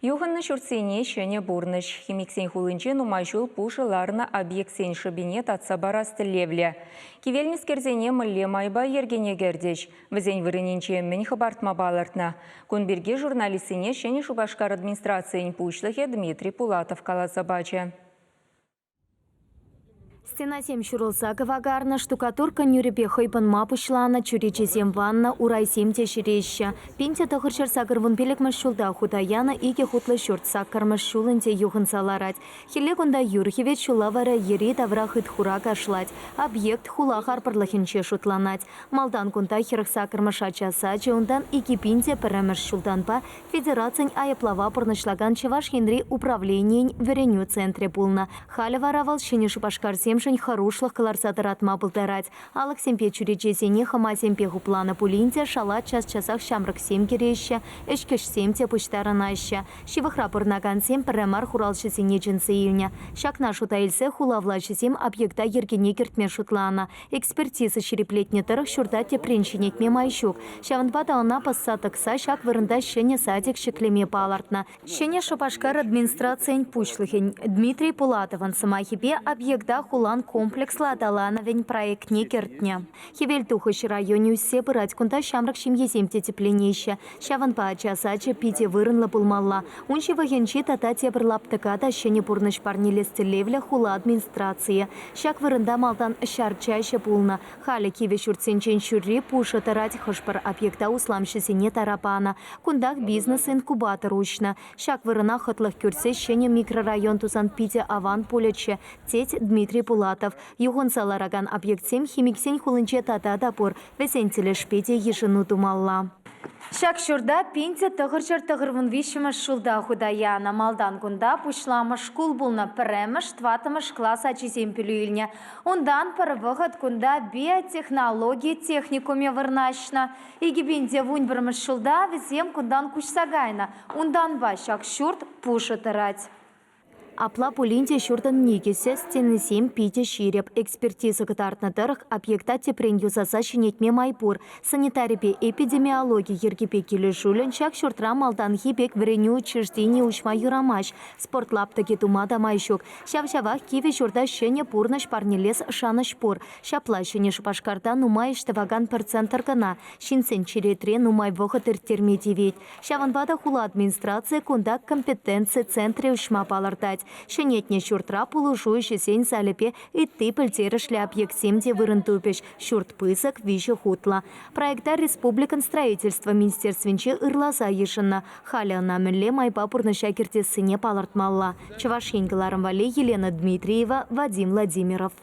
Юхӑннӑ ҫуртсене ҫӗнӗ пурнӑҫ. Химиксен хулинче нумай ҫул пушӑ ларнӑ объектсен шӑпине татса парас тӗллевлӗ. Кивелнӗскерсене мӗнле майпа йӗркене кӗртӗҫ? Вӗсен вырӑнӗнче мӗн хӑпартма палӑртнӑ? Кун пирки журналистсене Ҫӗнӗ Шупашкар администрацийӗн пуҫлӑхӗ Дмитрий Пулатов каласа пачӗ. Стенасем ҫурӑлса кӑвакарнӑ, штукатурка нӳрӗпе хӑйпӑнма пуҫланӑ, чӳречесем ваннӑ, урайсем те ҫӗреҫҫӗ. 1985-мӗш ҫулта хута янӑ икӗ хутлӑ ҫурт саккӑрмӗш ҫул ӗнтӗ юхӑнса ларать. Хӗлле кунта юр хӗвет, ҫулла вара йӗри-тавра хыт-хура кашлать. Объект хула харпӑрлӑхӗнче шутланать. Малтан кунта 48-мӗш ача сачӗ, унтан 2001-мӗш ҫултанпа Федерацин айӑплава пурнӑҫлакан Чӑваш Енри управленийӗн вӗренӳ центрӗ пулнӑ. Халӗ вара вӑл Ҫӗнӗ Шупашкарсемшӗн хӑрушлӑх кӑларса тӑратма пултарать. Алӑксемпе чӳречесене хӑмасемпе хупланӑ пулин те шала час-часах ҫамрӑксем кӗреҫҫӗ, ӗҫкӗҫсем те пуҫтарӑнаҫҫӗ. Ҫывӑхра пурӑнакансем пӗрре мар хуралҫӑсене чӗнсе илнӗ. Ҫакна шута илсе хула влаҫӗсем объекта йӗркене кӗртме шутланӑ. Экспертиза ҫирӗплетнӗ тӑрӑх ҫурта тӗпрен ҫӗнетме май ҫук. Ҫавӑнпа та ӑна пӑсса тӑкса ҫак вырӑнта ҫӗнӗ садик ҫӗклеме палӑртнӑ. Ҫӗнӗ Шупашкар администрацийӗн пуҫлӑхӗн Дмитрий Пулатовӑн сӑмахӗпе объекта хулан комплекслӑ аталанӑвӗн проектне кӗртнӗ. Хӗвелтухӑҫ районӗ ӳссе пырать, кунта ҫамрӑк ҫемьесем те тӗпленеҫҫӗ. Ҫавӑнпа ача сачӗ питӗ вырӑнлӑ пулмалла. Ун ҫывӑхӗнчи тата тепӗр лаптӑка та ҫӗнӗ пурнӑҫ парнелес тӗллевлӗ хула администрацийӗ. Ҫак вырӑнта малтан ҫар чаҫӗ пулнӑ. Халӗ кивӗ ҫуртсенчен ҫурри пушӑ тӑрать, хӑш-пӗр объекта усламҫӑсене тара панӑ. Кунтах бизнес-инкубатор уҫнӑ. Ҫак вырӑна хӑтлӑх кӳрсе ҫӗнӗ микрорайон тусан питӗ аван пулӗччӗ, тет Дмитрий Пулатов. Юхӑнса ларакан объектсем химиксен хулинче тата та пур. Вӗсен тӗлӗшпе те йышӑну тумалла. Ҫак ҫурта 1993 ҫулта хута янӑ. Малтан кунта пуҫламӑш шкул пулнӑ, пӗрремӗш, тӑваттӑмӗш класс ачисем пӗлӳ илнӗ. Унтан пӗр вӑхӑт кунта биотехнологи техникумӗ вырнаҫнӑ. 2011 ҫулта вӗсем кунтан куҫса кайнӑ. Унтанпа ҫак ҫурт пушӑ тӑрать. Апла пулин те ҫуртӑн никӗсӗ, стенисем питӗ ҫирӗп. Экспертиза кӑтартнӑ тӑрӑх, объекта тӗпрен юсаса ҫӗнетме май пур. Санитарипе эпидемиологи йӗркипе килӗшӳллӗн ҫак ҫуртра малтанхи пек вӗренӳ учрежденийӗ уҫма юрамасть, спорт лаптӑкӗ тума та май ҫук. Ҫав-ҫавах кивӗ ҫурта ҫӗнӗ пурнӑҫ парнелес шанӑҫ пур. Ҫапла Ҫӗнӗ Шупашкарта нумай ӗҫ тӑвакан пӗр центр кӑна. Ҫынсен черетре нумай вӑхӑт ирттерме тивет. Ҫавӑнпа та хула администрацийӗ кунта компетенци центрӗ уҫма палӑртать. Ҫӗнетнӗ ҫуртра пулӑшу ӗҫӗсен залӗпе ытти пӗлтерӗшлӗ объектсем те вырӑн тупӗҫ. Ҫурт пысӑк, виҫӗ хутлӑ. Проекта республикӑн Строительство министерствинче ырласа йышӑннӑ. Халӗ ӑна мӗнле майпа пурнӑҫа кӗртессине палӑртмалла. Чӑваш Ен кӑларӑм валли Елена Дмитриева, Вадим Владимиров.